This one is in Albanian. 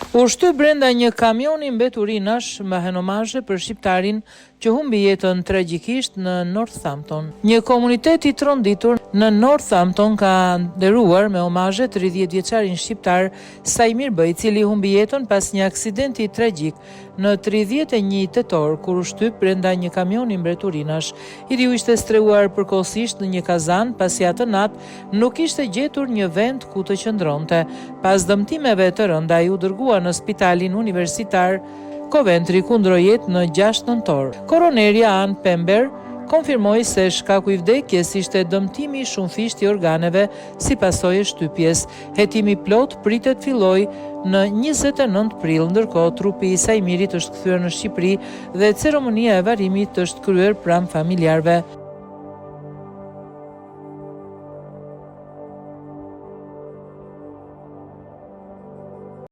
U shty brenda një kamioni mbeturinash, mbahen homazhe për shqiptarin që humbi jetën tragjikisht në Northampton. Një komunitet i tronditur në Northampton ka nderuar me homazhe 30 vjeçarin shqiptar Saimir B, i cili humbi jetën pas një aksidenti tragjik Në 31 tetor, kur u shtyp brenda një kamioni mbeturinash, i riu ishte strehuar përkohësisht në një kazan, pasi atë natë nuk kishte gjetur një vend ku të qëndronte. Pas dëmtimeve të rënda, ai u dërgua në spitalin universitar Coventry ku ndërroi jetë në 6 nëntor. Koronerja Ann Pember konfirmoi se shkaku i vdekjes ishte dëmtimi i shumëfishtë i organeve si pasojë e shtypjes. Hetimi i plotë pritet të fillojë në 29 prill, ndërkohë trupi i Saimirit është kthyer në Shqipëri dhe ceremonia e varrimit është kryer pranë familjarëve.